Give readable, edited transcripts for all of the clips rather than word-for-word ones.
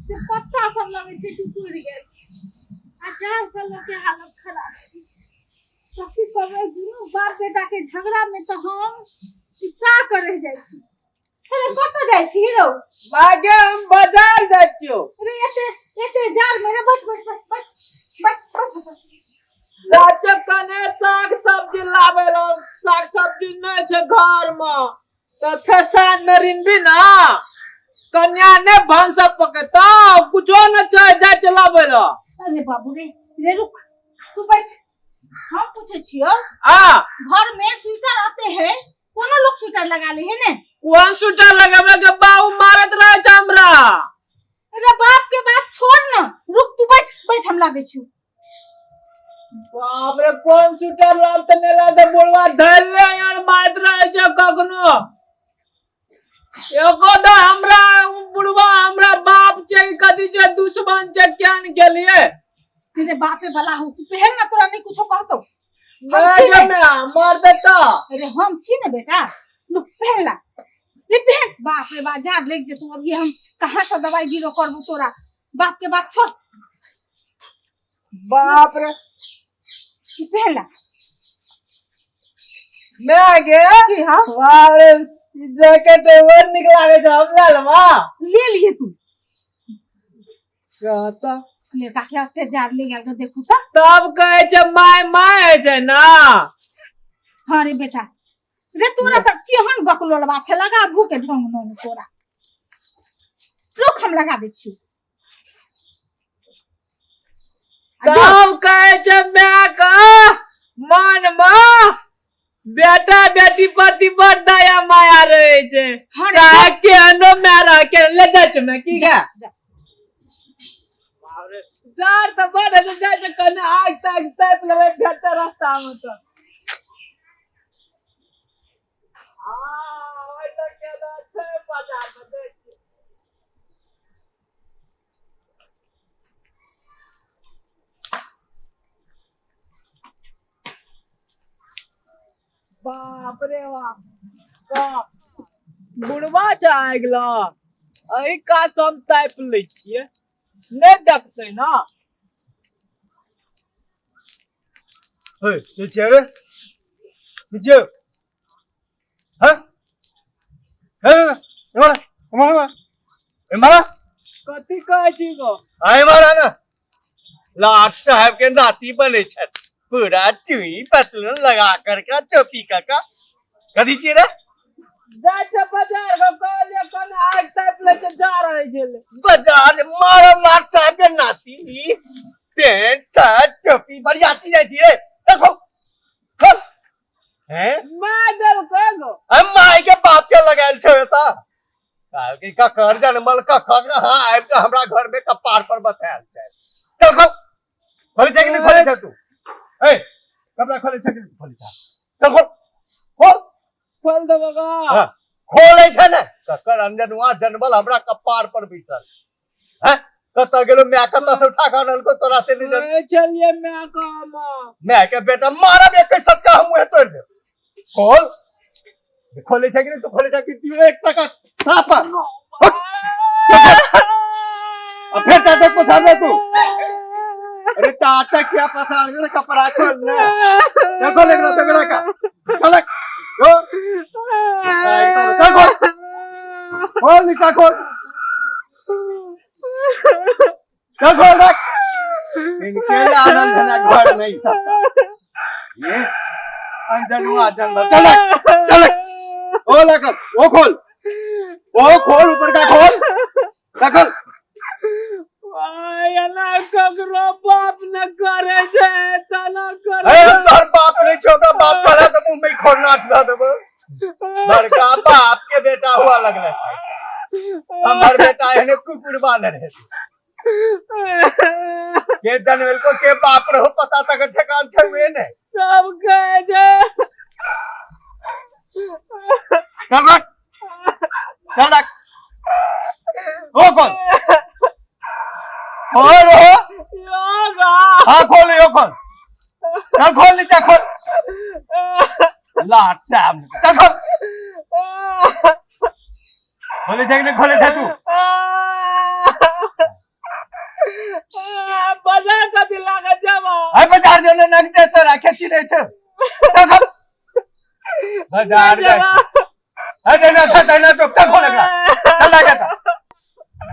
से पत्ता सब लगै छै कि टूटि गेल आ जाड़ से लोक के हालत खराब छै। कथी करबै, दुनू बाप बेटा के झगड़ा में तऽ हम खिस्सा कर रह जाइ छी। अरे कतऽ जाइ छी रौ? मागे हम बाजार जाइ छियौ। अरे एते एते जाड़ में रे, बैठ बैठ बैठ बैठ बैठ बैठ बैठ। चाचा कने साग सब्जी लाबै लो, साग सब्जी नहि छै घर में तऽ फेर साँझ में रिनबी ना कन्या ने भानसा पकेता, कुछो न छै, जाइ छै लाबै लो। अरे बाबू रे रे रुक तू बैठ, हम पूछे छियो आ घर में स्वेटर आते है, कोनो लोग स्वेटर लगा ले है ने? कोन स्वेटर लगाबै के बाबू मारत रहे छै हमरा। अरे बाप के बात छोड़ ना, रुक तू बैठ बैठ, हम लाबे छु। बाप रे कोन स्वेटर लाब त नहीं लाब त बुढ़वा धैल ले यार मारत रहे छै कखनो। एगो तो हमरा बुढ़वा हमरा बाप छै कथी छै दुश्मन छै ज्ञान के लिए। तेरे बापे वाला हो तू पहन ना, तोरा नहीं कुछो कहतो। हम छी ने। मार देता। अरे हम छी ना बेटा, लू पहन ला ले पहन। बाप रे बाप झाड़ लेग जे तू, अभी हम कहाँ से दवाई बीरो करबू तोरा। बाप के बात छोड़। बाप रे तू पहन ला। मैं गे की हाँ बाप रे ई जैकेट बड़ निक लागे छै, हम ले लेबा। ले लिए तू। कहता लड़का के हाथे झाड़ ले गेल तो देखू तो। तब कहे छै my my होइ छै ना। हाँ रे बेटा रे तोरा सब केहन बकलोलबा छै, लगा भू के ढंग न तोरा। रुक हम लगा दै छियौ। तब कहे छै my के मन में बेटा बेटी प्रति बड़ दया माया रहे छै, हाँ रे, चाहे केहनो my रह के ले जाइ छै मैं की जा, गा जा। जार तऽ बड़ है जाइ छै कने आग ताग तापि लेबै भेटतै रास्ता मे तऽ। हाँ, ओहि तऽ केना छै बाजार मे देख। बाप रे बाप बुढ़वा छै आइ गेलो। एहि काज हम तापि लै छियै, नहि देखतै ना। हे, नीचे रे नीचे। हाँ हे एमहर एमहर एमहर एमहर। कथी कहै छी गो? आ एमहर आ ना। लाट साहब के नाती बने छथि, पूरा चुई पतलून लगा करके टोपी काका कथी छियै रे? जाइ छै बाजार गो, कहलियै कने आगि तापि लै छै, जा रहै छलै बाजार। मारल लाट साहब के नाती पेंट शर्ट टोपी बरियाती जाइ छियै। देखो खोल हैं माय देलकै गो। हम माय के बाप के लगायल छौ एतऽ कहलकै ककर जनमल कखन हाँ आबि कऽ हमरा घर में कपार पर बतायल छै। चल खोल, खोले छै कि नहि खोले छै तू? ए कपड़ा खोले छै कि नहि खोले छै? चल खोल खोल। खोल देबो गो। हाँ, खोले छै ने ककर अंजनुआ जनमल हमरा कपार पर बैसल हैं? कतऽ गेलो my, कतऽ से उठा कऽ अनलको तोरा से नहीं जान। ए, चलिए my के हम। My के बेटा मारब एक सटका हम मुँहे तोड़ देब। खोल, खोले छै कि नहीं तू? खोले छै कि तू? एक टका थापा आ फिर टाटा पसार तू। अरे टाटा क्या पसार रे, कपड़ा खोल ले। चल खोल एकरा तगड़ा का, चल जो चल खोल खोल नीचा खोल चल खोल रख। इनके आनंद धना घर नहीं सकता ये अंजनुआ जन्म। चल चल ओ लखन ओ खोल ओ खोल ऊपर का खोल लखन। एना ककरो बाप न करे छै तना करे। अरे हम तोहर बाप नहीं छोटा बाप पड़ा तो मुंह में खोलना दे देबो। बड़का बाप के बेटा हुआ लगले, हमर बेटा एहने कुकुर बानर है के जनमेल को के बाप रहो पता तक ठेकान छै हुए ने सब कहे छै। चल रख चल रख ओ खोल खोल हो। योगा। हाँ खोल यो खोल चल खोल नीचा खोल लाट साहब चल खोल। खोले छै कि नहीं खोले छै तू? नगदे तोरा के चिन्है छौ। चल बाजार जाय। अरे ना था ना तो तक खोल एकरा। चल लगा ता।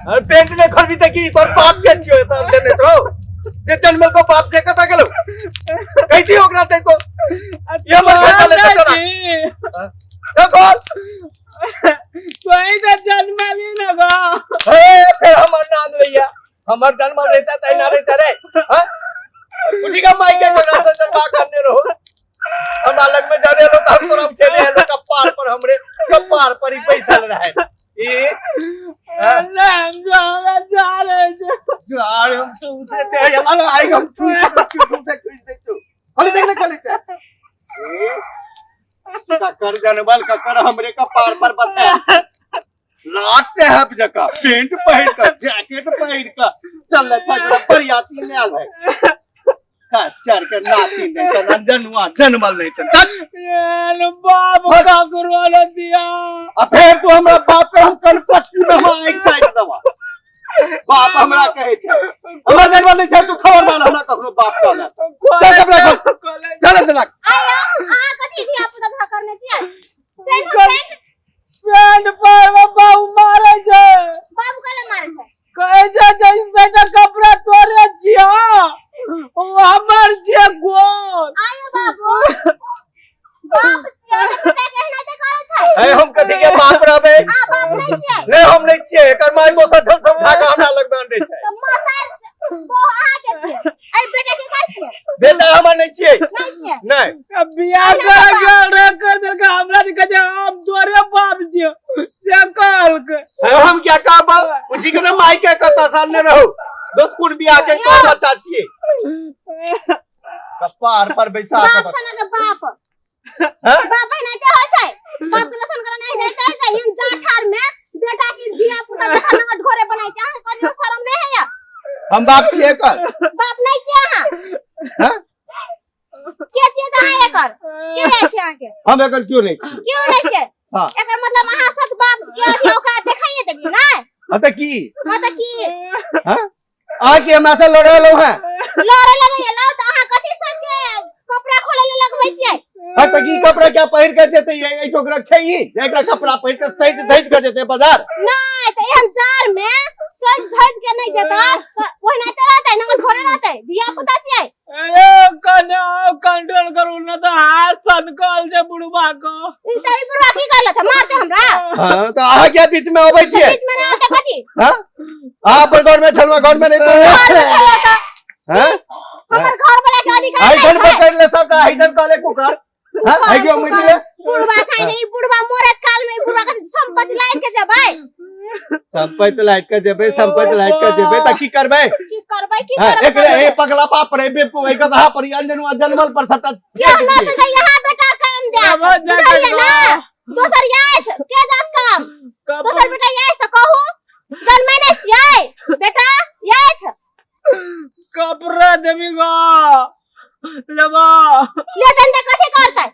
अरे पेंट नहीं खोलबी त की तोर बाप के छियो त देने तो। जे जन्मल को बाप जे कता गेलो। कैसी ओकरा ते तो। ये मत भेटल है तोरा। चल खोल। तोही तऽ जन्मली न गो। ए फिर हमर नाम लैया। हमर जन्म रहता त ना रहता रे। हां? बुझी का माई के ककरा से जन्मा करने रहो। हमरा लग में जाने लो त हम तोरा उठेने हेलो कपार पर हमरे कपार पर ही पैसा रहे। ई हाँ? नहीं, हम जो हमरा जा रहे थे। यार हम तो उठे थे यार आई हम छू छू छू छू दे छू खाली देख ले खाली ते ए ककर जनबल ककर हमरे कपार पर बसे लाट से हब जका पेंट पहिर कर जैकेट पहिर कर चल था जरा बरियाती में आल है चढ़ के नाती नहीं चल जनुआ जनबल नहीं चल चल। ये लो बाप बस। ककरो न दिया। आ फेर तू हमरा बाप के हम कनपट्टी में हम एक साइड दवा बाप हमरा कहे छै हमर जनबल नहीं छै तू खबरदार हमरा कखनो बाप कहला चल कपड़ा खोल। कॉलेज चल चल आयो अहाँ कथी धिया पुता धोखा करने छियै? पेंट कर- पेंट पेंट पर बाबू मारे छै। बाबू कले मारे छै? कहै छै जैसे के कपड़ा तोरे छियो ओ हमर छियै गोल। आयो बाबू बाप छियै तऽ बेटा के एहना तऽ करै छै। ए हम कथी के बाप रहबै? आ बाप नहि छियै। नहीं हम नहीं छियै एकर माय दोसर ढंग से उठा के हमरा लग में आनै छै। तऽ माता बो अहाँ के छियै एहि बेटा के कर छियै? बेटा हमर नहीं छियै। नहि छियै। नहीं। अब बियाह कर गेल रे कर देलकै हमरा नहीं कहै छै हम तोरे बाप छियौ से कहलकै। ए, हम क्या कहब उसी के ना माय के कता साल ने रहो दोस्त कोन बियाह के तोर बच्चा छियै कपार पर बैसा के बाप सना के बाप हैं? बाप है नहीं होइ छै बाप के लसन करे नहीं जाइते छै एहन जाठार में बेटा के धिया पुता देखा नंगा ढोरे बनाइ छै अहाँ कनियो शरम नहीं है? हम बाप छियै एकर। बाप नहीं छियै अहाँ। हैं? के छियै तऽ अहाँ एकर के जाइ छै अहाँ के? हम एकर क्यों नहीं छियै? क्यों नहीं छियै? हाँ। एकर मतलब अहाँ सत बाप के अथी औकात देखाइए देलियै नै? हाँ तऽ की? हाँ तऽ की? हाँ? अहाँ की हमरा से लड़े लो हैं? लड़े ला नहीं एलौ तऽ अहाँ कथी सोच के कपड़ा खोले ले लगबै छियै? हाँ तऽ की कपड़ा क्या पहिर के जेतै? ये एहि छोकरा छै ई जे एकरा कपड़ा पहिर के सैत धैत के जेतै बाजार? नहीं तऽ एहन जार में सज धज के नहीं जेतै तऽ ओहनाइते रहतै नंगल भोरे रहतै धिया पुता छियै। ए कने कंट्रोल करू न तऽ हाथ सनकल छै बुढ़बा को। ई तऽ ई बुढ़वा की करलक मारते हमरा? हाँ तऽ अहाँ क्या बीच में अबै छियै? बीच में नहीं आते कथी? हाँ अहाँ अपन घर में छलहुँ घर में नहीं तो घर में छलहुँ तऽ हाँ हमर घर वाला के अधिकार आइधन नहीं छै। पकड़ ले सबटा आइधन कहले कुकर। हाँ है क्यों मुझे बुढ़वा खाइ नहीं बुढ़वा मरत काल में बुढ़वा के संपत्ति लाइन के जेबै। संपत्ति लाइट के जेबै संपत्ति लाइट के जेबै तऽ की करबै? की करबै की हाँ, करबै? एकरे ए पगला बाप रे बेवकूफ एक कथा पर अंजन जनमल पर सबटा क्यों ना से यहाँ बेटा काम दे अब जा बुझलियै ना दोसर याद के जात काम दोसर बेटा याद तऽ कहू जन्मे नहि छियै बेटा याद कपड़ा देबी गो लेबो। ले दन दे कथी करतै?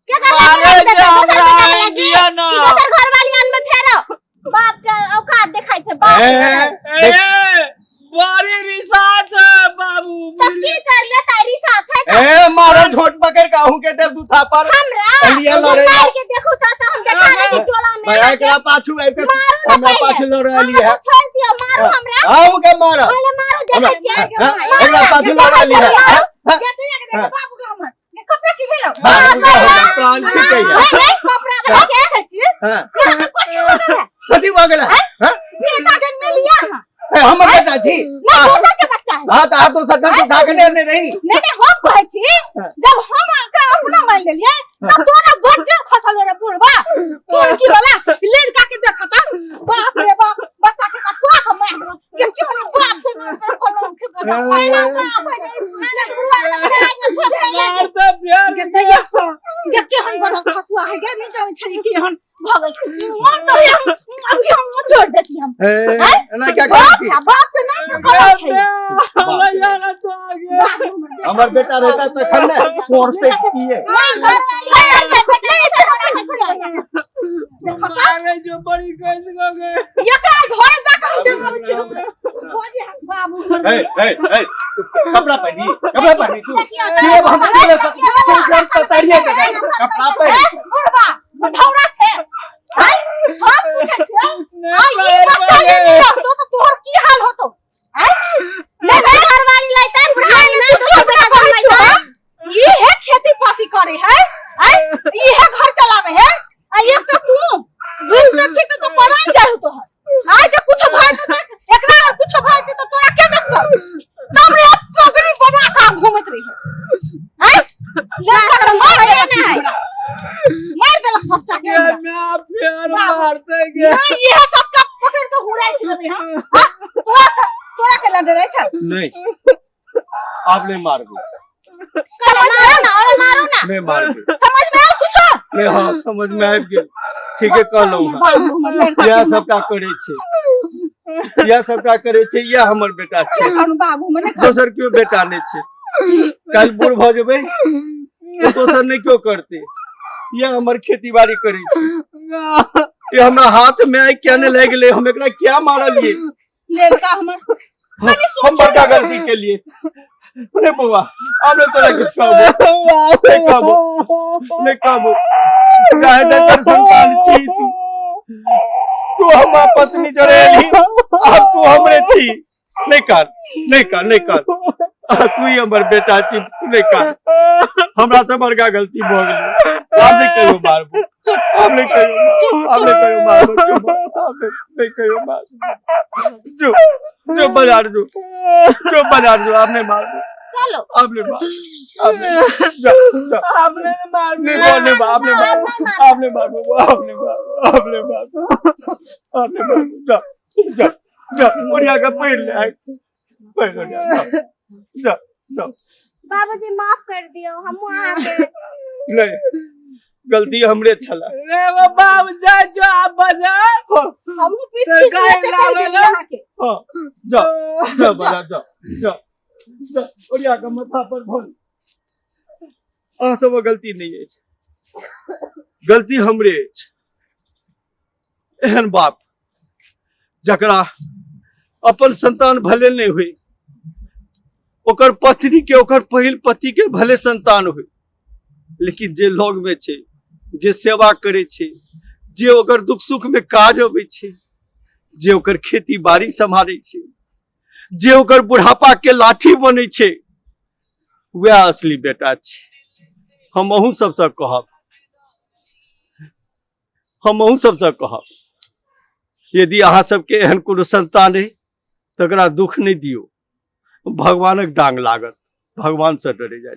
के करला मारे के जे दोसर हमरा बेटा वाला की दिया ना। कि दोसर घर वाली अन में फेरो बाप के औकात देखाइ छै बाप ए, के। ए बड़ी रिसा छै बाबू। तऽ की कर लेतै रिसा छै तऽ ए मारल झोट पकड़ के अहूं के देब दू थापड़। हमरा कहलियै लड़ै ला। मार के देखू तऽ तऽ हम देखा दै छी टोला में। भाई एकरा पाछू आबि के मारू ना हमरा पहिले। पाछू लड़ै हमरा एलियै है। तऽ छोड़ि दियौ मारू हमरा। अहूं के मारब। पहिले मारू देखै छियै। हाँ, एकरा पाछू लड़ै एलियै है। हाँ, हाँ। बाबू के हमर ये कपड़ा की भेलौ? बाबू के हमर प्राण छूटैया। नहीं, नहीं, कपड़ा के के छै छी? हाँ। कथी भऽ गेलै? कथी भऽ गेलै? हाँ? बेटा जन्मेलियै अहाँ। ए, हमर बेटा छी। नहीं, दोसर के बच्चा है। हाँ, तऽ अहाँ दोसर ढंग से उठा के नहि रही। नहीं, नहीं, हम कहै छी, जब हम अहाँके अपना मान लेलियै, तब तोरा बच्चे खसल रे बुढ़वा। तोर की वाला लड़का के देखता, बाप रे बाप, बच्चा के कटवा के मार देलक। के की वाला बाप के मार देलक, कलम के बच्चा। पहिला बाप है, पहिला बुढ़वा के खेलाइ के छोड़ देलक। मार तऽ फेर गे दैया सँ, गे केहन बनल खसुआ है गे, नहि जानै छलियै केहन भऽ गेल। मन तऽ होइए हम अभी हम छोड़ देती हम। ए, एना क्या करै छी? बाप बाप के नाम पर कलंक है। हमरा जाना तो आगे। बाप हमर हमर बेटा रहता तखन ने तोर पेट पिए। नहीं, घर वाली है, नहीं, ऐसे होना है, देखो तऽ, मारे जो बड़ी कैस गो गे। एकरा घरे जाके हम देखाबै छी ओकरा। बाबू। ए ए ए, तू कपड़ा पहनी, कपड़ा पहनी तू। के हम तोरा तू घर पतारिया के कपड़ा पहनी। बुढ़बा बुढ़ौरा छै। हैं? हम पूछै छियै, आ ई बच्चा जे नहि रहतो तऽ तोहर की हाल होतो? हैं? ले ले घरवाली लैते बुढ़ाई नहीं, तू चुप रह, कहै छियौ, हैं? ई है खेती पाती करे है, हैं? ई है घर चलावे है। आ एक तो तू घूमते फिरते तो परान जाय तोहर। आइ जे कुछो भए जेतै तऽ एकरा अगर कुछो भए जेतै तऽ तोरा के देखतौ? तब रे पगड़ी बना के घूमैत रही हैं। ले तकरा मार देलक हमरा, मार देलक बच्चा के हमरा। मैं फेर बाबू। मारते गे। नहीं, इहे सब का पकड़ के हुराइ छै रे हम। हाँ? तोरा तोरा के लड़ रहे छै? नहीं, आप नहीं मारबो। समझ में आयल ना और मारू ना। नहीं मारबो। समझ में आयल कुछो? नहीं, हाँ समझ में आबि गेल। ठीके कहलहुँ हँ। बाबू हमर लड़का इएह सबटा करै छै, इएह सबटा करै छै। इएह हमर बेटा छै। करू बाबू हमर नहि करू। दोसर केओ बेटा नहि छै। काल्हि बूढ़ भऽ जेबै तऽ दोसर नहि केओ करतै। इएह हमर खेती बाड़ी करै छै। ई हमरा हाथ में आइ किया नहि लागि गेलै? हम एकरा किया मारलियै? लड़का हमर कनि हम सोचू। बड़का गलती केलिए। अरे बौआ, आब नहि तोरा किछु कहबो, नहि कहबो, नहि कहबो। चाहे जकर संतान छी तू, तू हमर पत्नी जरे एलही, आब तू हमरे छी। नहि कर, नहि कर, नहि कर। आ, तू ही हमर बेटा छी, तू नहि कर। हमरा से बड़का गलती भऽ गेलै। आब नहि कहियो मारबो, आब नहि कहियो, आब नहि कहियो मारबो। चुप, आब नहि कहियो मारबो। जो जो बाजार जो, जो बाजार जो। आब नहि मारबो। चलो। आब नहि मारबो, आब नहि मारबो। जा जा। आपने मार। नहीं मार, नहीं मार, आपने मार, आपने मार, आपने मार, आपने मार, आपने मार। जा जा जा, ओरिया के पहिर ले आइ, पहिर ओरिया। जा जा जा। बाबूजी, माफ कर दियो हमहूँ अहाँके। नहीं, गलती हमरे छला। रे वो बाबू, जा जो आप बाजार। हाँ। हमहूँ पीठ तऽ खींच गाय लेते कहि लागल देली है। अहाँके। हाँ, जा जा बाजार, जा जा जा, ओरिया के माथा पर भर। अहाँ सबक गलती नहीं अछि, गलती हमरे अछि। एहन बाप जकरा अपन संतान भले नहीं हुई, ओकर पत्नी के, ओकर पहिल पति के भले संतान हुई, लेकिन जे लग में छै, जे सेवा करे छै, जे ओकर दुख सुख में काज अबै छै, जे ओकर खेती बाड़ी सम्हारै छै, जे ओकर बुढ़ापा के लाठी बनै छै, वएह असली बेटा छै। हम अहूँ सबसँ कहब, हम अहूँ सबसँ कहब, यदि अहाँ सबके एहन कोनो संतान अइ तकरा दुख नहि दियौ। भगवानक डांग लागत। भगवानसँ डरे जाय।